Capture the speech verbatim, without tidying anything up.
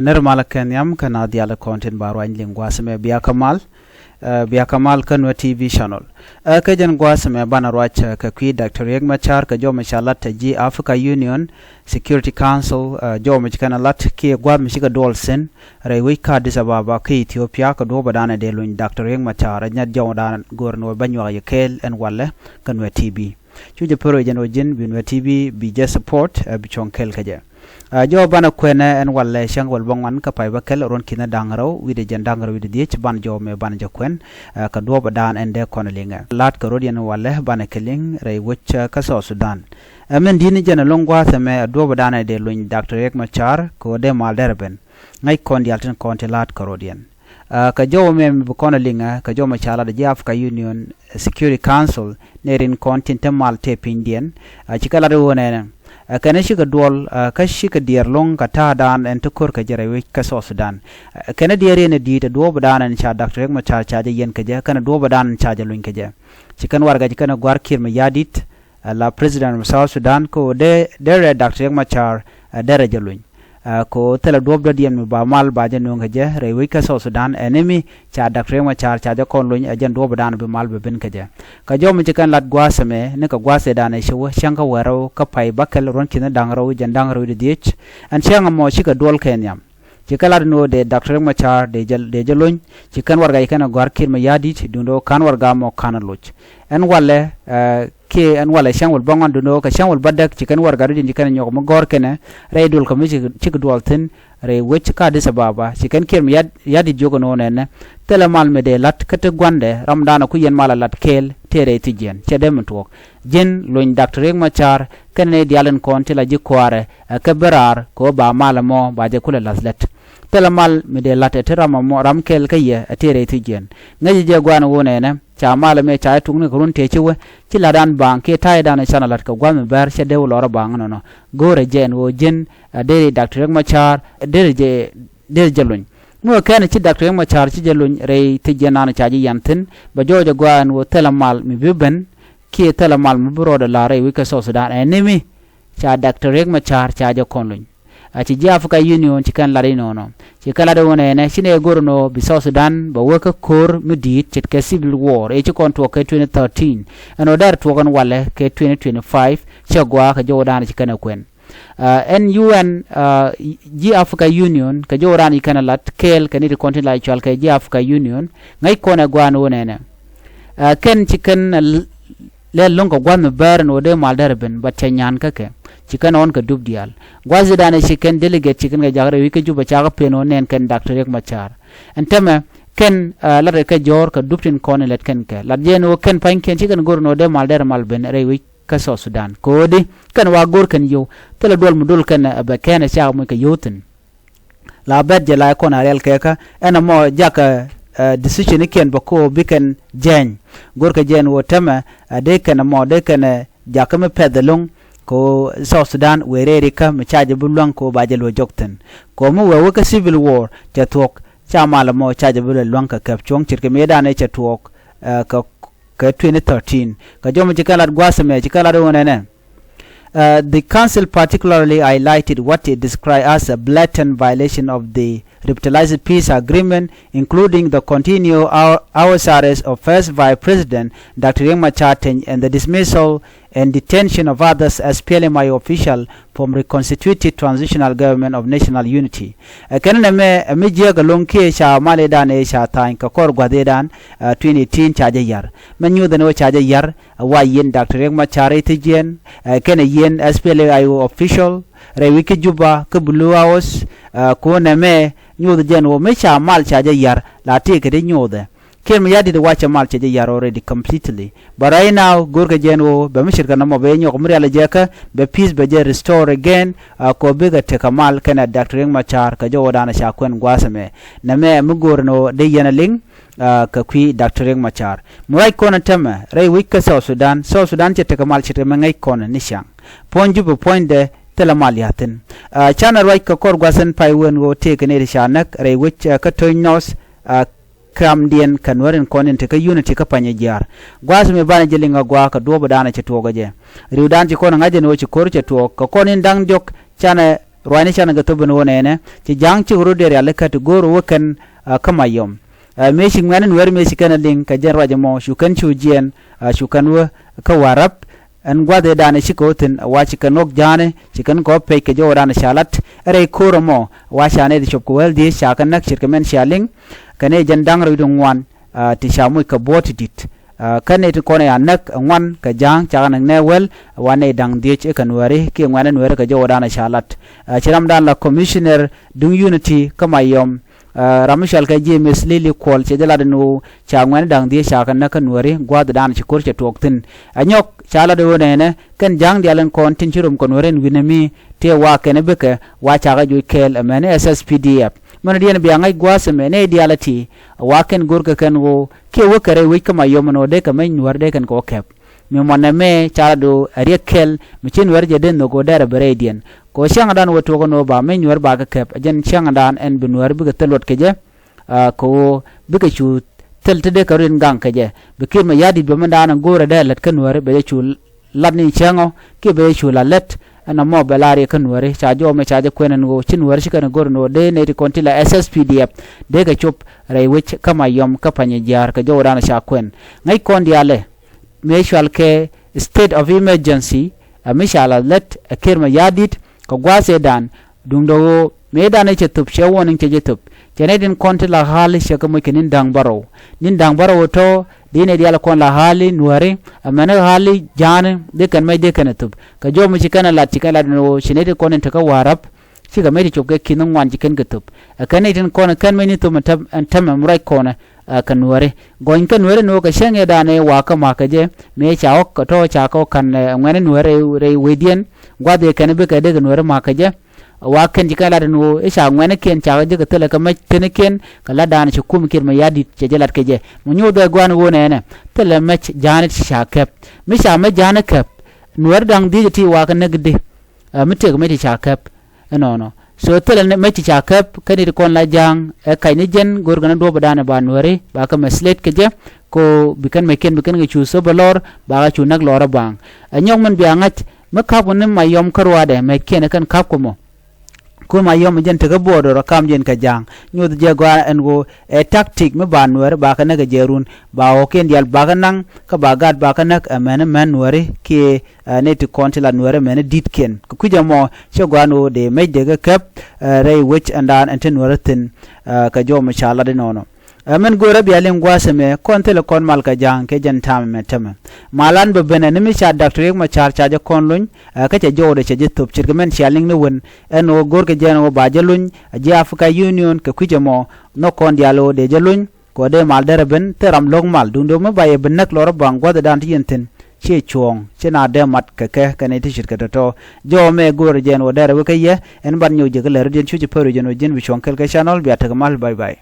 Nɛr malä kɛ nhiam kä na dhial kɔn tin ba ruany liŋ gua̱a̱th mɛ bia kä mal. Ɛ, bia kä mal kä Nuer T V channel. Ɛ, kä jɛn gua̱a̱th mɛ banɛ ruac, ɛ, kɛ kui̱ Doctor Riek Machar kɛ jɔw mi ca lat ɛ ji̱ Africa Union Security Council, ɛ, jɔw mi ci kɛn ɛ lat kiɛ gua̱a̱th mi cikɛ duɔl thi̱n rɛy wec kä Addis Ababa kä Ethiopia kɛ duɔ̱ɔ̱p ɛ danɛ dee luny Doctor Riek Machar ɛ nyat jɔw danɛ go̱o̱r ni wä bä nyuak yɛ kɛɛl ɛn walɛ kä Nuer T V. Cu jɛ pär wec jɛn wä ji̱n bi Nuer T V bi jɛ support, ɛ, bi cuɔ̱ŋ kɛɛl kä jɛ. Ɛ, jɔw banɛ kuɛnɛ ɛn walɛ cäŋ wäl bä ŋuan kä pay bä kɛl ruɔ̱n ki̱n da̱ŋ rɛw wi̱cdɛ jɛn da̱ŋ rɛw wi̱cdɛ dhiec banɛ jɔw mɛ banɛ jɛ kuɛn, ɛ, kɛ duɔ̱ɔ̱p ɛ daan ɛn dee kɔn liŋɛ. La̱t kɛ rot yɛn walɛ banɛ kɛ liŋ rɛy wec, ɛ, kä South Sudan. Ɛ, min di̱t ni jɛn ɛlɔ̱ŋ gua̱a̱th ɛmɛ ɛ duɔ̱ɔ̱p ɛ daan ɛ dee luny Doctor Riek Machar kɛ ɣöö dee mal derɛ ben. Ŋäc kɔn diaal tin kɔn ti la̱t kɛ rot yɛn. Ɛ, kɛ jɔw mɛ mi bi kɔn a liŋɛ, kɛ jɔw mɛ ca lat ji̱ Africa Union, ɛ, Security Council, ni rin kɔn tin te mal te pinydiɛn, ɛ, cikɛ lat i̱ ɣöö nɛnɛ. Ɛ, kɛn cikɛ duɔl, ɛ, kä cikɛ diɛɛr lo̱ŋ kɛ ta̱a̱dan ɛn ti ko̱r kɛ jɛ rɛy wec kä South Sudan. Ɛ, kɛn diɛɛr yɛn ɛ di̱i̱t ɛ duɔ̱ɔ̱p dan ɛn ca Doctor Riek Machar ca jɛ yɛn kɛ jɛ, kɛn duɔ̱ɔ̱p dan ɛn ca jɛ luny kɛ jɛ. Ci kɛn warɛgɛ ci kɛn ɛ gua̱r Kiir Mayardit, ɛ, la President of South Sudan, kɛ ɣöö dee, dee rɛ Doctor Riek Machar, ɛ, derɛ jɛ luny. Ɛ, kɛ ɣöö thilɛ duɔ̱ɔ̱p dɔ̱diɛn mi ba mal ba jɛ nööŋ kɛ jɛ rɛy wec kä South Sudan, ɛn imi ca Doctor Riek Machar ca jɛ kɔn luny, ɛ jɛn duɔ̱ɔ̱p dan bi mal bi ben kɛ jɛ. Kɛ jɔw mi ci kɛn lat gua̱a̱th ɛmɛ, ni kɛ gua̱a̱th ëëdan ɛ ci wä cäŋ kä wäl rɛw kä pay bä kɛl ruɔ̱n ki̱n da̱ŋ rɛw jɛn da̱ŋ rɛw wi̱cdɛ dhiec. Ɛn cäŋ ɛmɔ cikɛ duɔl kɛ nhiam. Ci kɛ lat ni ɣöö dee Doctor Riek Machar dee jɛ, dee jɛ luny, ci kɛn warɛgɛ ci kɛn ɛ gɔ̱a̱r Kiir Mayardit duundɛ ɣöö ka̱n warɛga mɔ ka̱n ɛ loc. Ɛn walɛ, ɛ, kiɛ ɛn walɛ cäŋ wäl bä ŋuan duundɛ ɣöö kɛ cäŋ wäl bädäk ci kɛn warɛga rɔ̱diɛn ci kɛn ɛ nyɔk mi gɔ̱r kɛnɛ rɛy duɔl kä mi ci, cikɛ duɔl thi̱n rɛy wec kä Addis Ababa. Ci kɛn Kiir Mayardit jiök ɛn ɣöö nɛnɛ thilɛ mal mi dee la̱t kä ti gua̱ndɛ ram dan ɛ ku yɛn mal ɛ la̱t kɛɛl tëë rɛy thi̱c yɛn cɛ dee mi tuɔɔk. Ji̱n luny Doctor Riek Machar kɛnɛ nɛy diaal in kɔn ti la ji̱ kua̱rɛ, ɛ, kɛ bi raar kɛ ɣöö ba mal ɛmɔ ba jɛ kulɛ la̱th lät. Thilɛ mal mi dee la̱t ɛ ti ram ɛmɔ ram kɛl kä yɛ ɛ tëë rɛy thi̱c yɛn. Ŋäcɛ jɛ gua̱a̱n ɣöö nɛnɛ ca mal ɛmɛ ca jɛ tukni kɛ run tëë ci wä ci la̱tdan baaŋ kiɛ ta̱ydan ɛ canɛ la̱t kɛ gua̱a̱th mi bäär cɛ dee wä lɔrä baaŋ ɛnɔnɔ. Go̱o̱rɛ jɛ ɛn ɣöö ji̱n, ɛ, deri Doctor Riek Machar deri jɛ, deri jɛ luny. Mi wä kɛn ci Doctor Riek Machar ci jɛ luny rɛy thi̱c yɛn nanɔ ca jɛ yɛn thi̱n bɛ jɔɔc ɛ gua̱a̱n ɣöö thilɛ mal mi bi ben kiɛ thilɛ mal mi bi rɔɔdɛ la̱r rɛy wec kä South Sudan ɛn imi ca Doctor Riek Machar ca jɛ kɔn luny. A ci ji̱ Africa Union ci kɛn lat inɔnɔ. Ci kɛn lat inɔnɔ ɛnɛ ci nɛ go̱r inɔ bi South Sudan bɛ wä kä ko̱r mi di̱i̱t ce̱tkɛ civil war ëë ci kɔn tuɔɔk kɛ twenty thirteen. Ɛn ɔ dɛr tuɔɔk ɛn walɛ kɛ twenty twenty-five cɛ gua̱a̱ kɛ jɔwdan ci kɛn ɛ kuɛn. Ɛ, ɛn U N, ɛ, ji̱ Africa Union kɛ jɔwdan ci kɛn ɛ lat kɛɛl kɛ ni ti kɔn tin la cual kɛ ji̱ Africa Union. Ŋäc kɔn ɛ gua̱a̱n inɔnɔ ɛnɛ. Ɛ, kɛn ci kɛn ɛ l- lɛ lo̱ŋ kɛ gua̱th mi bäär ɛn ɣöö dee mal derɛ ben, but cɛ nyan kä kɛ. Ci kɛn ɣɔn kɛ dup diaal. Gua̱th i̱ danɛ ci kɛn delegate ci kɛn kɛ jak rɛy wec kä Juba ca kɛ pen ɣöö nɛn kɛn Doctor Riek Machar. Ɛn täämɛ kɛn, ɛ, lat kɛ jɔ̱ɔ̱r kɛ dup tin kɔn in lɛt kɛn kɛ. Lat jɛ ɛn ɣöö kɛn pa̱nykiɛn ci kɛn go̱r ɛn ɣöö dee mal derɛ mal ben rɛy wec kä South Sudan. Kɛ ɣöö di kɛn wa go̱r kɛn yio̱w. Thilɛ duɔl mi dol kɛn, ɛ, bɛ kɛn ɛ cak muc kɛ yio̱w thi̱n. La bɛt jɛ la kɔn a riɛl kɛ kä ɛn ɛmɔ jakä, ɛ, decision ikiɛn bä ko bi kɛn jɛny. Go̱rkɛ jɛn wä tämɛ, ɛ, dee kɛn ɛmɔ dee kɛn, ɛ, jakä mi pɛth ɛlɔ̱ŋ ko South Sudan wëë rɛɛri kä mi ca jɛ bi luäŋ ko ba jɛ luɔ jɔk thi̱n. Ko mi wëë wä kä civil war cɛ thuɔ̱k ca mal ɛmɔ ca jɛ bi luɔ luäŋ kɛ kɛp cuɔ̱ŋ ce̱tkɛ mëëdan ëë cɛ tuɔɔk, ɛ, kɛ kɛ twenty thirteen. Kɛ jɔmɛ ci kɛn lat gua̱a̱th ɛmɛ ci kɛn lat ɣöö nɛnɛ. Uh, the council particularly highlighted what it described as a blatant violation of the revitalized peace agreement, including the continued out- outbursts of First Vice President Doctor Riek Machar Teny and the dismissal and detention of others as P L M I O official from reconstituted transitional government of national unity. Ɛ kɛn nɛmɛ ɛ mi jiääk ɛlɔ̱ŋ kiɛ ca mal ëëdan ëë ca tha̱a̱ny kɛ kɔr gua̱th ëëdan, ɛ, twenty eighteen ca jɛ ya̱r. Mɛ nyuuth ɛn ɣöö ca jɛ ya̱r, ɛ, wa yieen Doctor Riek Machar i̱ thi̱c yɛn, ɛ, kɛnɛ yieen S P L A I O official rɛy wec kä Juba kä Blue House, ɛ, ku nɛmɛ nyuuth jɛn ɣöö mi ca mal ca jɛ ya̱r la tëëkɛ di nyuuthɛ. Kiir mi ya̱r di̱t wacɛ mal cɛ jɛ ya̱r already completely. But right now go̱rkɛ jɛn ɣöö bɛ mi ce̱tkɛ nɔmɔ bɛ nyɔk mi rial jɛ kä bɛ peace bɛ jɛ restore again, ɛ, kɔ bikɛ tekɛ mal kɛnɛ Doctor Riek Machar kɛ jɔwä danɛ ca kuɛn gua̱a̱th ɛmɛ. Nɛmɛ mi go̱o̱r ɛn ɣöö dee yɛn a liŋ, ɛ, kɛ kui̱ Doctor Riek Machar. Mi ruac kɔn ɛ tämɛ rɛy wec kä South Sudan, South Sudan cɛ tekɛ mal ce̱tkɛ mi ŋäc kɔn ni ciaŋ. Puɔ̱ny Jubɛ puɔ̱nydɛ thilɛ mal ya̱thi̱n. Ɛ, canɛ ruac kɛ kɔr gua̱th ɛn pay wen ɣöö tëëkɛ nɛy ti ca näk rɛy wec, ɛ, kä Toony North, ɛ, kamdiɛn kɛ Nuäär in kɔn in tekɛ unity kä Panyijiar. Gua̱a̱th mi banɛ jɛ liŋ a gua̱a̱k kɛ duɔ̱ɔ̱p ɛ da̱a̱n ɛ cɛ tuɔɔk ɛ jɛ. Ri̱wdan ci kɔn ɛ ŋa̱c ɛn ɣöö ci ko̱r cɛ tuɔɔk kɛ kɔn in da̱ŋ diɔ̱k canɛ Ruacni canɛ kɛ thop in ɣöö nɛnɛ ci ja̱a̱ŋ cik rot dee rial ikä ti go̱o̱r ɣöö kɛn kä Mayɔm. Mëë ci ŋuɛ̈ni Nuɛɛri mëë ci kɛn a liŋ kɛ jɛn ruac ɛmɔ cu kɛn cu jiɛɛn, cu kɛn wä kä Warap. Ɛn gua̱th ëëdan ɛ cikɛ wä thi̱n, wa ci kɛn ɣɔ̱k ja̱a̱ni ci kɛn kɛ wä pɛc kɛ jɔwädan ca lat. Ɛ rɛy ko̱r ɛmɔ wa ca nɛy ti cop kɛ wäl dhieec ca kɛ näk ce̱tkɛ mɛn cia liŋ. Kɛ nɛy jɛn da̱ŋ rɛw ti ŋuan ti ca moc kɛ buɔ̱ɔ̱t ti di̱t. Kä nɛy ti kɔn ɛ ya näk ɛ ŋuan kɛ ja̱a̱ŋ cakɛ näk nɛ wäl, wa nɛy da̱ŋ dhieec ɛ kɛ Nuɛɛri kiɛ ŋuɛ̈ni Nuɛɛri kɛ jɔwädan ca lat. Ci ramdan la Commissioner duŋ Unity kä Mayɔm, ram mi cɔal kɛ James Lili Kuɔl cɛ jɛ lat ɛn ɣöö ca ŋuɛ̈ni da̱ŋ dhieec ca kɛ näk kä Nuɛɛri gua̱a̱thdan ci ko̱r cɛ tuɔɔk thi̱n. Ɛ nyɔk ca lat ɣöö nɛnɛ kɛn ja̱a̱ŋ diaal in kɔn tin ci rom kɛ Nuɛɛri ɛn wi̱nɛ mi tëë wa kɛn ɛ bikɛ wa cakɛ joc kɛɛl ɛmɛni S S P D F. Mɛn diɛn bia ŋäc gua̱a̱th ɛmɛ nɛy diaal ɛ ti wa kɛn go̱rkɛ kɛn ɣöö kiɛ wä kɛ rɛy wec kä Mayɔm ɛn ɣöö dee kɛ mec Nuɛɛri dee kɛn kɛ wä kɛp. Mi mɔnɛ mɛ ca lat ɣöö ɛ riɛk kɛl mi ci Nuɛɛri jɛ dee nhök ɣöö dɛrɛ bɛ rɛydiɛn. Kɛ ɣöö cäŋdan wä tuɔɔk ɛn ɣöö ba mec Nuɛɛri ba kɛ kɛp ɛ jɛn cäŋdan ɛn bi Nuɛɛri bikɛ thil luɔt kɛ jɛ. Kɛ ɣöö bikɛ cu thil te dee kɛ rin gaŋ kɛ jɛ bi Kiir Mayardit bɛ mindan ɛn go̱o̱rɛ dee lät kä Nuɛɛri bɛ jɛ cu lat ni cäŋɔ kiɛ bɛ jɛ cu la lät. Ɛn ɛmɔ bɛ la riɛk kä Nuɛɛri ca jɔw mɛ ca jɛ kuɛn ɛn ɣöö ci Nuɛɛri ci kɛn ɛ go̱r ɛn ɣöö dee nɛy ti kɔn ti la S S P D F dee kɛ cop rɛy wec kä Mayɔm kä Panyijiar kɛ jɔwdan ca kuɛn. Ŋäc kɔn diaalɛ mëë cɔal kɛ state of emergency ɛ mi ca la lät ɛ Kiir Mayardit kɛ gua̱a̱th ëëdan. Duundɛ ɣöö mëëdan ɛ cɛ thöp cɛ warning cɛ jɛ thöp. Cɛ nɛy tin kɔn ti la ɣa̱li cɛ kɛ moc kɛ ni̱n da̱ŋ bärɔw. Ni̱n da̱ŋ bärɔw ɛ tɔ̱ dee nɛy diaal kɔn la ɣa̱li Nuɛɛri ɛmɛni ɣa̱li ja̱a̱ni dee kɛn mɛc dee kɛn ɛ thöp. Kɛ jɔw mi ci kɛn ɛ lat ci kɛn lat ɛn ɣöö ci nɛy tin kɔn in te kä Warap cikɛ mec ti cop kɛ ki̱n ŋuan ci kɛn kɛ thöp. Ɛ kɛn nɛy tin kɔn ɛ kɛn mec ni thöp ɛn tɛm ɛn tɛm ɛm ruac kɔnɛ kɛ Nuɛɛri. Gɔny kä Nuɛɛri ni wä kɛ cäŋ ëëdan ëë wakä ma̱a̱kä jɛ mëë ca ɣɔ̱k kɛ tɔ̱ ca kɛ wä ka̱n ɛ ŋuɛ̈ni Nuɛɛri rɛy wecdiɛn. Gua̱th ëë kɛn bikɛ dee kɛ Nuɛɛri ma̱a̱kä jɛ. Wa kɛn ci kɛn lat ɛn ɣöö i̱ ca ŋuɛ̈nikiɛn cakɛ jek kɛ thilɛ kɛ mɛc thenikiɛn kɛ latdan ci kum Kiir Mayardit cɛ jɛ lat kɛ jɛ. Mi nyoth ɛ gua̱n ɣöö nɛnɛ thilɛ mɛc ja̱a̱ni ti ca kɛp. Mi ca mɛc ja̱a̱ni kɛp Nuɛɛri da̱ŋ dhieec ti wakä näk di. Ɛ mi tëk mɛc ti ca kɛp. Ɛnɔnɔ so thilɛ mɛc ti ca kɛp kä nɛy ti kɔn la ja̱a̱ŋ ɛ kac ni jɛn go̱rkɛ ni duɔ̱ɔ̱pdan ɛ ba Nuɛɛri ba kɛ mɛ slate kɛ jɛ. Ko bi kɛn mɛckiɛn bi kɛn kɛ cu thop ɛ lɔr ba kɛ cu näk lɔr ɛ baŋ. Ɛ nyɔk min bia ŋa̱c mi ka̱pkɛ ni Mayɔm kä ruaadɛ mɛckiɛn ɛ kɛn ka̱pkɛ mɔ. Ku Mayɔm jɛn tekä border ɔ kam jɛn kɛ ja̱a̱ŋ. Nyoth jɛ gɔaa ɛn ɣöö ɛ tactic mi ba Nuɛɛri ba kɛ näk ɛ jɛ run ba ɣɔ̱kiɛn diaal ba kɛ naŋ kä ba gat ba kɛ näk ɛmɛni mɛn Nuɛɛri kiɛ nɛy ti kɔn ti la Nuɛɛri mɛni di̱tkiɛn kɛ kui̱c ɛmɔ. Cɛ gɔaa ɛn ɣöö dee mec dee kɛ kɛp rɛy wec ɛndan ɛn te Nuɛɛri thi̱n. Kɛ jɔw mi ca lat inɔnɔ. Ɛ min go̱o̱rä bia liŋ gua̱a̱th ɛmɛ kɔn thilɛ kɔn mal kɛ ja̱a̱ŋ kɛ jɛn ta̱a̱m ɛmɛ tämɛ. Malan bɛ ben ɛ ni mi ca Doctor Riek Machar ca jɛ kɔn lony. Kä cɛ jɔwdɛ cɛ jɛ thop ce̱tkɛ mɛn cia liŋ ni wen ɛn ɣöö go̱o̱rkɛ jɛ ɛn ɣöö ba jɛ lony a ji̱ Africa Union kɛ kui̱c ɛmɔ. Nhɔk kɔn diaal ɣöö dee jɛ lony kɛ ɣöö dee mal derɛ ben thil ram lo̱k mal duundɛ ɣöö mi ba yɛ ben näk lɔr ɛ baŋ gua̱thdan ti yɛn thi̱n. Ciɛ cuɔ̱ɔ̱ŋ ci na dee mat kɛ kɛ kɛn i̱ ti ce̱tkɛ tɔ̱tɔ̱. Jɔw ɛmɛ go̱o̱rɛ jɛ ɛn ɣöö derɛ wek kä yɛ ɛn ban nyɔk jɛ kä lɛr rot yɛn cuc ɛ pär rot yɛn ɣöö ji̱n bi cuɔ̱ɔ̱ŋ kɛl kɛ channel bia tekɛ mal. Bye bye.